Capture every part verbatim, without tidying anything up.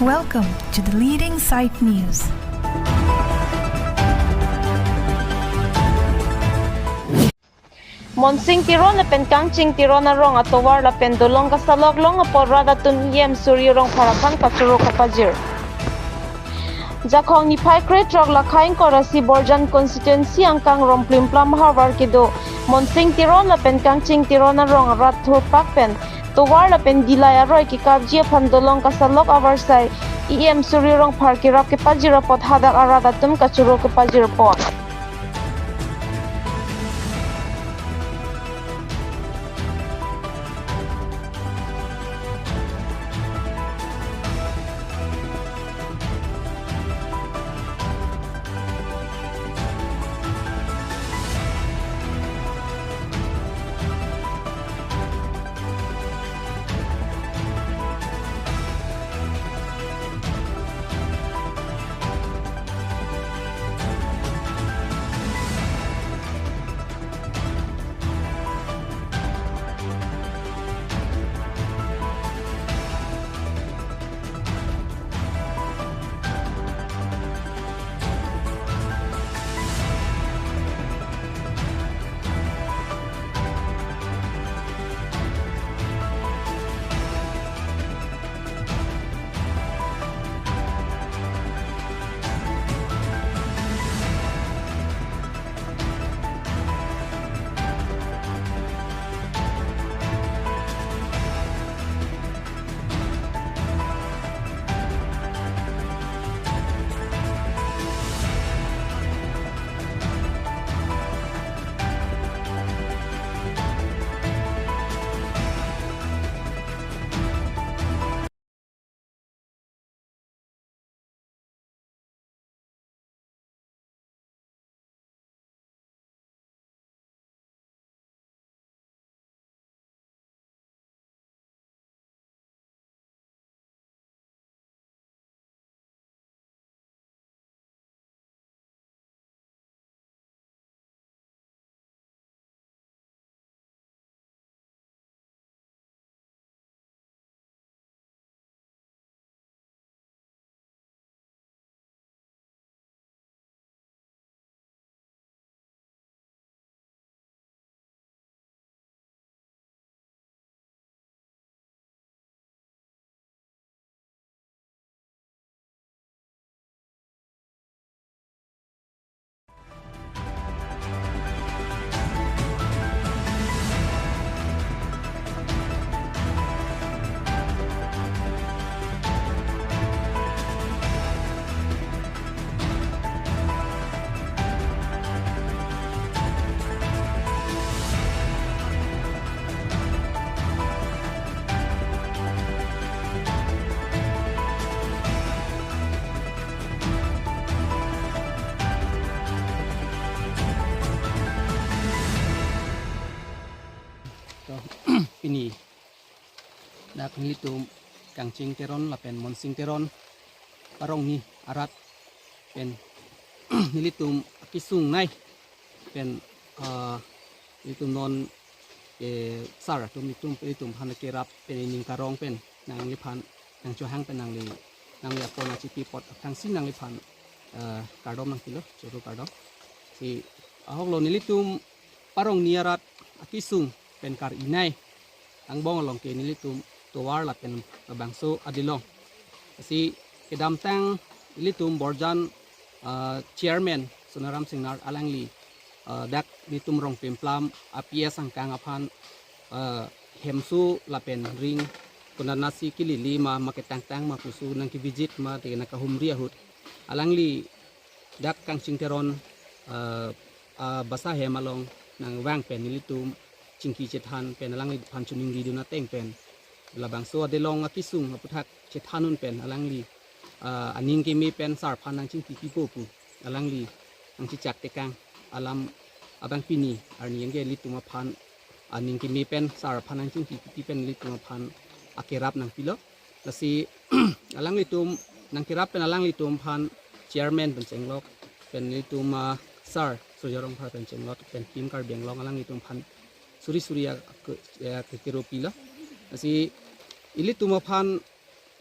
Welcome to the leading site news. Monsing Teron lapen Kangching Teron arong atovar lapen dolong kasalok along apot rat atum E M Surjya Rongphar aphan kachoro kapajir. Jakhong niphai krethrok lakhai ingkoi ra isi Borjan constituency angkang Rongplimplam ahavar kedo Monsing Teron lapen Kangching Teron arong arat thurpak pen tovar lapen dilai aroi kekapji aphan dolong kasalok avarsai E M Surjya Rongphar kerap kepajir apot hadak arat atum kachoro kepajir apot. To, pini dak nelitum Kangching Teron lapen Monsing Teron arongni arat pen nelitum akesung nai pen, ah, nelitum non, eh, sar atum nelitum, nelitum aphan kerap pen ining karong pen nangliphan nangchohang pen nangli, nangli apor nangchipi apot aphrangsi nangliphan, eh, kardom nangpilo, choro kardom. Si ahoklo nelitum arongni arat akesung pen kar-i nai angbong along ke nelitum tovar lapen labangso adelong. Si kedamtang ilitum Borjan, ah, chairman Sonaram Singnar alangli, ah, dak nelitum Rongplimplam a P S angkang aphan, ah, hemso lapen ring konatnasi kelili ma, ma ketangtang ma pusi nangkevisit ma te nangkahumri ahut alangli dak Kangching Teron, eh, ah, basa hem along nangvang pen nelitum chingki chethan pen alangliphan choningridun ateng pen labangso adelong akesung aputhak chethan un pen alangli, ah, aning keme pen sar aphan nangchingki pipo pu alangli nangchechak tekang alam abang pini arni anke ilitum aphan aning keme pen sar aphan nangchingki pipi pen ilitum aphan akerap nangpilo. Lasi alanglitum nangkerap pen alanglitum aphan chairman pen chenglok pen ilitum, ah, sar Surjya Rongphar pen chenglok pen Team Karbi Anglong alanglitum aphan suri suri a, ke, ya, ke, kero pilo. Lasi ilitum aphan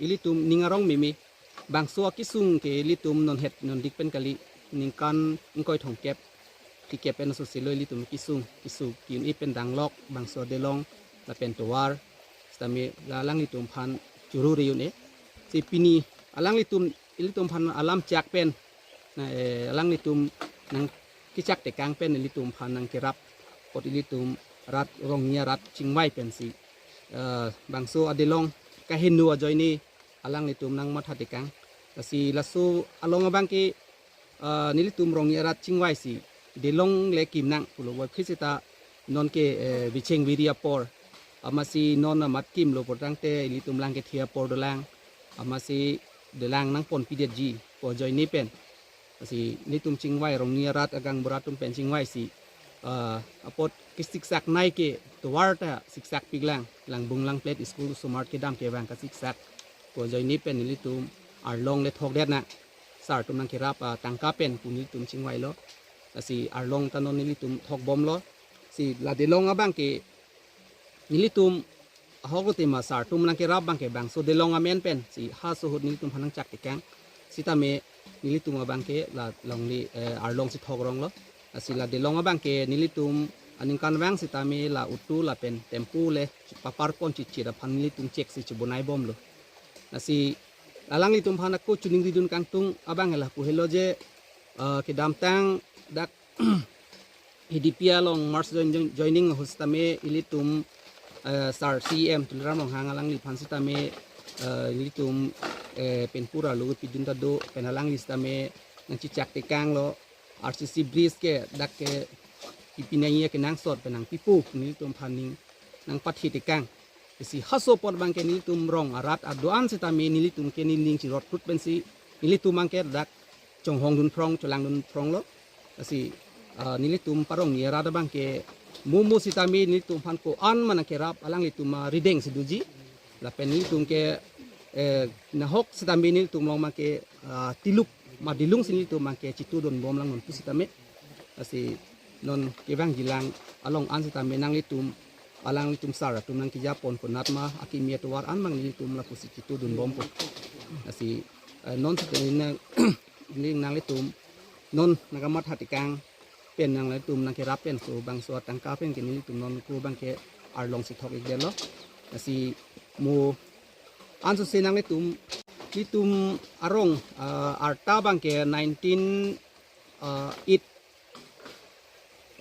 ilitum ning arong meme Bangso akesung ke ilitum non het non dik pen kali, ningkan ingkoi thomkep, tikep pen aso silo ilitum kesung, kesung ki-un-e pen danglok, bangso adelong lapen tovar, sitame la alanglitum aphan choro-re un-e. Si pini alanglitum, ilitum aphan alam chak pen, na, eh, alanglitum nangkechak tekang pen ilitum aphan nangkerap, apot ilitum rat Rongni arat chingvai pensi, eh, bangso adelong kaheno ajoine alanglitum nangmatha tekang. Lasi laso along abang ke, eh, nelitum Rongni arat chingvai si delong le kim nang pulo, wai phit seta non ke, eh, bicheng viri apor. Amatsi non amat kimlo pulotangte ilitum lang kethe apor dolang. Amatsi dolang nangponpidetji pu ajoine pen. Lasi nelitum chingvai Rongni arat agang bura atum pen chingvai si, ah, apot kesiksaknei ke tovar ta siksakpiklang, Langbung Langplet school osomar kedam kevang kasiksak pu ajoine pen nelitum arlong le thokdet nang. Sar atum nangkerap, ah, tangka pen pu nelitum chingvailo. Lasi arlong ta non nelitum thokbomlo. Si la delong abang ke nelitum ahok lo tema sar atum nangkerap abang ke bangso delong amen pen si ha ahut nelitum aphan nangchak tekang. Sitame nelitum abang ke la longle, eh, arlong si thokronglo. Lasi la delong abang ke nelitum aningkanvang sitame la auto lapen tempo le paparpon chichit aphan nelitum chek si chibonaibomlo. Lasi alanglitum aphan ako choningridun kangtung abang ke lapu helo je, eh, kedamtang dak H D P along March join-, join-, joining ahut sitame ilitum, eh, sar C E M Tuliram Ronghang alangliphan sitame, eh, ilitum, eh, pen pura lo pidun ta do, pen alangli sitame nangchechak tekanglo, R C C bridge ke dak ke kipinangji kenangsot pen nangpipo pu nelitum aphan ning nangpathi tekang. Lasi ha ahut abang ke nelitum rong arat aduan sitame nelitum ke nening chirot krut pensi nelitum abang ke dak chonghongdun phrong, cholangdun phronglo. Lasi, ah, nelitum pa-Rongni arat abang ke mo mo sitame nelitum aphan ko-an ma nangkerap, alanglitum arideng si doji. Lapen nelitum ke, eh, nahok sitame nelitum along abang ke, ah, tiluk ma dilung si nelitum abang ke chitudunbomlang non pusitame. Lasi non kevangjilang along an sitame nanglitum, alanglitum sar atum nangkejapon konat ma akimi atovar an abang nelitum lapusi chitudunbompo. Lasi, eh, non sitame nang, ning nanglitum non nangkamatha tekang pen nanglitum nangkerap pen so bangso atangka pen ke nelitum non ko abang ke arlong si thok-ikdetlo. Lasi mo anso si nanglitum, ilitum arong, ah, arta abang ke nineteen, ah, eight,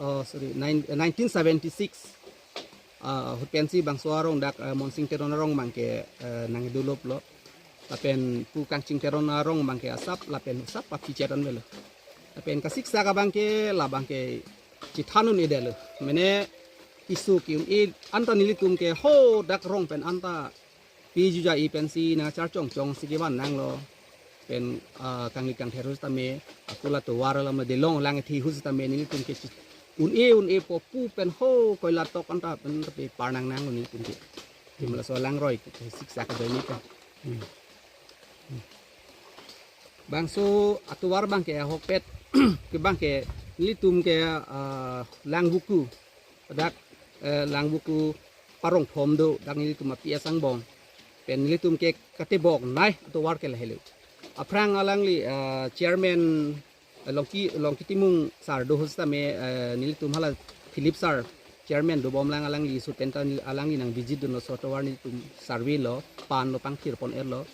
oh, sorry, nine, nineteen seventy-six, ah, ahut pensi bangso arong dak, eh, Monsing Teron arong abang ke, eh, nangduloplo. Lapen pu Kangching Teron arong abang ke asap, lapen asap aphi chetan velo. Lapen kasiksak abang ke, la abang ke chithan un-edetlo. Mane keso ki-un-e anta nelitum ke ho dak rong pen anta pi juja-i pensi nangcharchongchong si kevan nanglo. Pen, ah, kangli kangther ahut sitame, ako la tovar alam delong lang thi ahut sitame nelitum ke chi-, un-e un-e po pu pen ho koila tok anta pen tapi parnang nanglo nelitum ke. Tim laso alangroi ke siksak ajoine pen. Hmm. Bangso atovar abang ke ahokpet ke abang ke nelitum ke, ah, Langvoku. Dak, eh, Langvoku parong thom do, dak nelitum a-P S angbong. Pen nelitum ke kateboknei atovar ke lahelo. Aphrang alangli, eh, chairman, eh, Longki, Longki Timung sar do ahut sitame, eh, nelitum hala Philip sar chairman dobomlang, alangli ahut pen ta nel-, alangli nang visit dunlo, laso atovar nelitum survey lo, panlo, pangthir pon-etlo.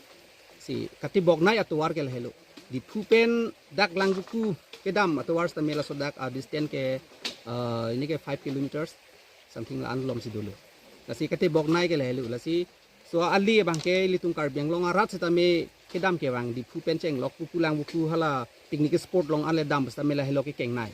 Si kateboknei atovar ke lahelo. Diphu pen dak Langvoku kedam atovar sitame laso dak a-distance ke, eh, ini ke five kilometers something la-an malom si dolo. Lasi kateboknei ke lahelo. Lasi laso ali abang ke ilitum Karbi Anglong arat sitame kedam kevang Diphu pen chenglok Voku Langvoku hala picnic spot along anle dam sitame lahelo kekengnei.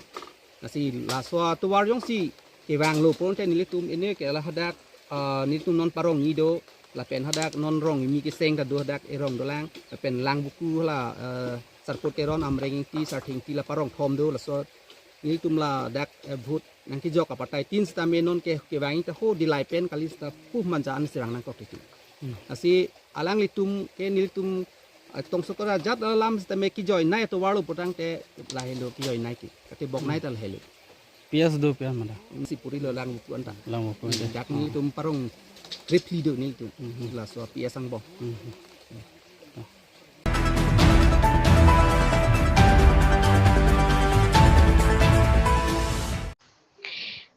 Lasi laso atovar jongsi kevanglo pulote nelitum ini ke la hadak, ah, nelitum non pa-Rongni do, lapen hadak non Rongni keseng ta do, hadak erong dolang, lapen Langvoku hala, eh, Sarpo Teron, Amreng Ingti, Sarthe Ingti la parong thom do, laso nelitum ladak, eh, vote nangkejok apatai tin sitame non ke kevang ta ho Dillai pen kali seta pu manja an sirang nangkok titi. Hmm. Lasi alanglitum ke nelitum, ah, tongsokora jat alam sitame kejoinei atovar lo pulotangte lahelo kejoinei ke. Kateboknei ta lahelo. P S do P S mada. Si purilo Langvoku anta. Langvoku anta. Dak nelitum parong trip lido nelitum. Mhm. Laso P S angbong. Mhm.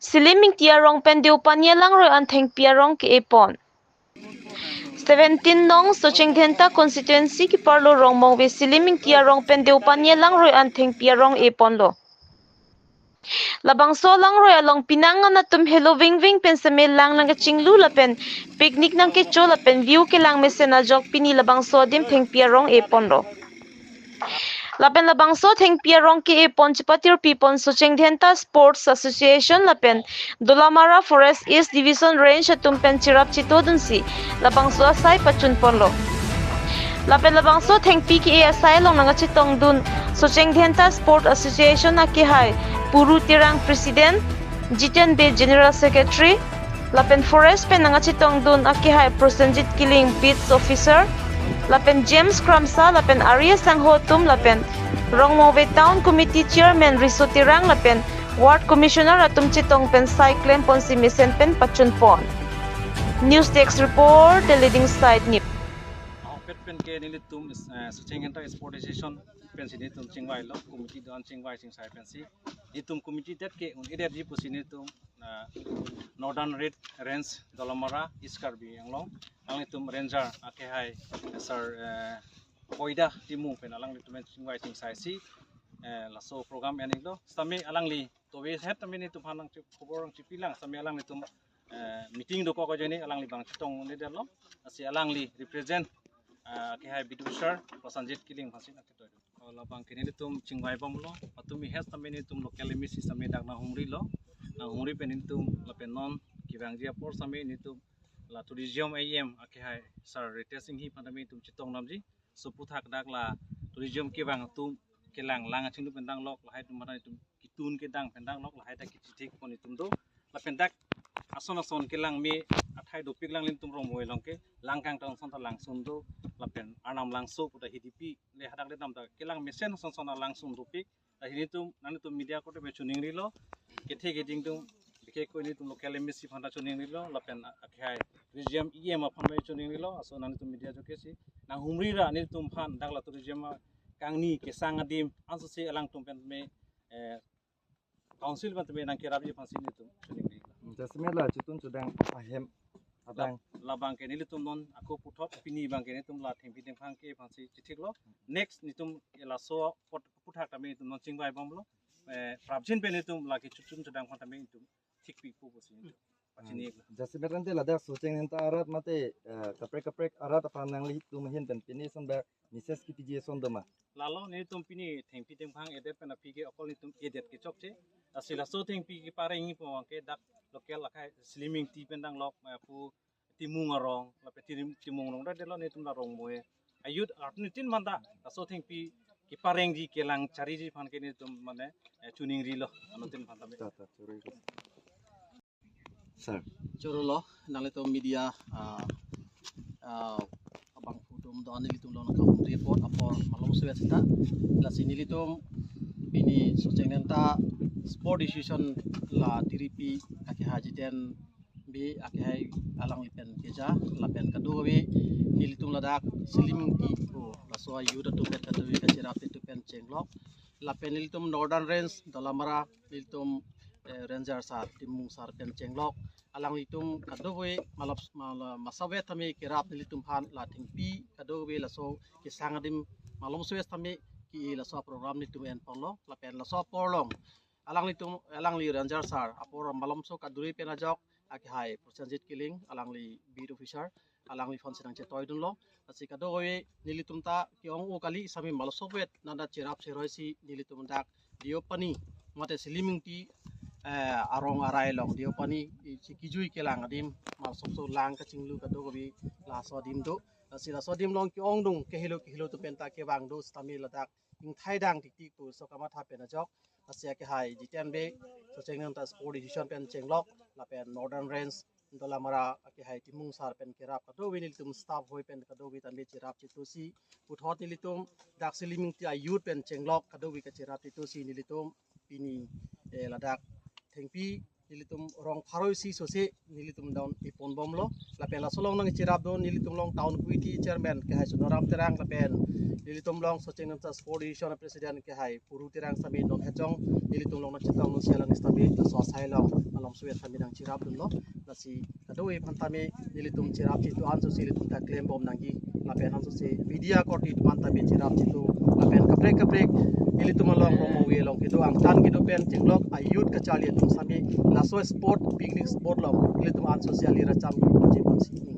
Selim Ingti arong pen Deopani alangroi an thengpi arong ke-e pon. Seventeen nong Socheng Dhenta constituency keparlo Rongmongve Selim Ingti arong pen Deopani alangroi an thengpi arong e ponlo. Labangso alangroi along penang an atum helo vingving pen seme lang nangkechinglu lapen picnic nangkecho lapen view kelang mesen ajok pini labangso adim thengpi arong e ponlo. Lapen labangso thengpi arong ke-e pon chepatirpi pon Socheng Dhenta Sports Association lapen Dolamara Forest East Division Range atum pen cherap chetodunsi labangso asai pachun ponlo. Lapen labangso thengpi ke-e asai along nangkachetongdun Socheng Dhenta Sport Association akehai Puru Terang President, Jiten Bey General Secretary, lapen Forest pen nangkachetongdun akehai Prosenjit Killing Beats Officer, lapen James Kramsa, lapen Arya Sangho atum, lapen Rongmongve Town Committee Chairman Riso Terang, lapen Ward Commissioner atum chetong pen sai klem ponsi mesen pen pachun pon. News Desk Report, The Leading Side News. Ahokpet pen ke nelitum, eh, Socheng Dhenta Sport Association pensi nelitum chingvailo, committee do-an chingvai chingsai pensi. Nelitum committee det ke un-edetji pusi nelitum, eh, Northern Red Range Dolamara East Karbi Anglong, alanglitum ranger akehai, eh, Sir, eh, Koida Timung pen alanglitum chingvai chingsaisi, eh, laso program en-iklo. Sitame alangli tovehet tame nelitum aphan nangche-, khobor nangchepilang, sitame alanglitum, eh, meeting dokok ajoine alangli bang chetong un-edetlo. Lasi alangli represent, eh, akehai Bidusar Prosenjit Killing aphansi nangchetoi. Oh, labang ke nelitum chingvai bomlo. Patumi het sitame nelitum local M A C sitame dak nanghumrilo. Nanghumri pen nelitum lapen non kevangji apor sitame nelitum la tourism A M akehai Sir Ritesh Enghi aphan tame nelitum chetongdamji. So aphuthak dak la tourism kevang atum kelang lang kachinglu pen danglok, lahai atum aphan nelitum ketun kedang pen danglok, lahai ta kachethik pon nelitum do. Lapen dak ason ason kelang me athai dopik lang nelitum Rongmongve along ke, Langkang town ason ta langsun do, lapen Arnam Langso pu ta Hidipi le hadak le dam ta kelang mesen ason ason langsun dopik. Lasi nelitum, nanglitum media korte pen choningrilo, kethe keding atum, bikhe ko nelitum local M A C aphan ta choningrilo, lapen akehai region E M aphan pen choningrilo, laso nanglitum media ajoke si nanghumri ra nelitum aphan dak la tourism kangni kesang adim ansose alangtum pen me, eh, council pen tame nangkerapji aphansi nelitum choningri. Hmm, jasemet la chitun chudang ahem adang. Labang ke nelitum non ako puthot pini abang ke nelitum la thengpi thengphang ke aphansi chethiklo. Next nelitum ke laso aphuthak tame nelitum non chingvai bomlo. Eh, prapjin pen nelitum la kechitun chudang aphan tame nelitum thikpipo pusi nelitum pachini. Hmm. Jasemet ante ladak Socheng Dhenta arat mate, eh, kaprek kaprek arat aphan nanglitum ahin pen pini ason ba message kipiji ason doma? Lalo nelitum pini thengpi thengphang edet pen aphi ke okol nelitum edet kechokche. Lasi laso thengpi kepareng pu abang ke dak local akehai Selim Ingti pen danglok, eh, pu Timung arong, lapen Tirim-, Timung arong dak detlo nelitum la Rongmongve a-youth arnitin manda laso thengpi keparengji kelang chariji aphan ke nelitum mane, eh, choningrilo anuttin aphan tame. Ta, ta, choroi. Sir. Chorolo, nanglitum media, ah, ah, abangphu atum do-an nelitum along nangkahumri apot apor malom suet sita. Lasi nelitum pini Socheng Dhenta Sport Association la tiripi akehai Jiten Bey akehai alangli pen keja lapen kadokave nelitum ladak Selim Ingti pu laso a-youth atum pen kadokave kacherap atum pen chenglok. Lapen nelitum Northern Range Dolamara nelitum, eh, Ranger Sir, Timung Sir pen chenglok. Alanglitum kadokave malap, mala-, masavet tame kerap nelitum aphan la thengpi kadokave laso kesang adim malom suet tame ke-e laso program nelitum en ponlo. Lapen laso apor along alanglitum, alangli Ranger Sir apor malomso kaduri pen ajok akehai Prosenjit Killing, alangli beat officer, alangliphan si nangchetoidunlo. Lasi kadokave nelitum ta ke-ong-o kali sitame malom sovet nanda cherap cheroisi nelitum dak Deopani mate Selim Ingti, eh, arong arai along Deopani isi kejui kelang adim malom so lang kachinglu kadokave laso adim do. Lasi laso adim along ke-ongdung kehelo kehelo atum pen ta kevang do sitame ladak ingthai dang tiktik pu laso kamatha pen ajok. Lasi akehai Jiten Bey, Socheng Dhenta Sport Association pen chenglok, lapen Northern Range Dolamara akehai Timung Sir pen kerap kadokave nelitum staff hoi pen kadokave tame cherap chetosi. Puthot nelitum dak Selim Ingti a-youth pen chenglok kadokave kacherap chetosi nelitum pini, eh, ladak thengpi nelitum rong pharo isi sose nelitum down ipon bomlo. Lapen laso along nangcherap do nelitum along Town Committee Chairman kehai Sonaram Terang lapen nelitum along Socheng Dhenta Sport Association President kehai Puru Terang sitame non hejong nelitum along nangchetongdun si alang sitame laso asai along Om suet kami nangcherapdunlo. Lasi kadokave aphan tame nelitum cherap chitu ansose ilitum ta klembom nangji. Lapen ansose media korte atum aphan tame cherap chitu. Lapen kaprek kaprek ilitum along Rongmongve along kedo angtan kedo pen chenglok a-youth kacharli atum sami laso sport, picnic spot along ilitum ansose ali racham keponji aphansi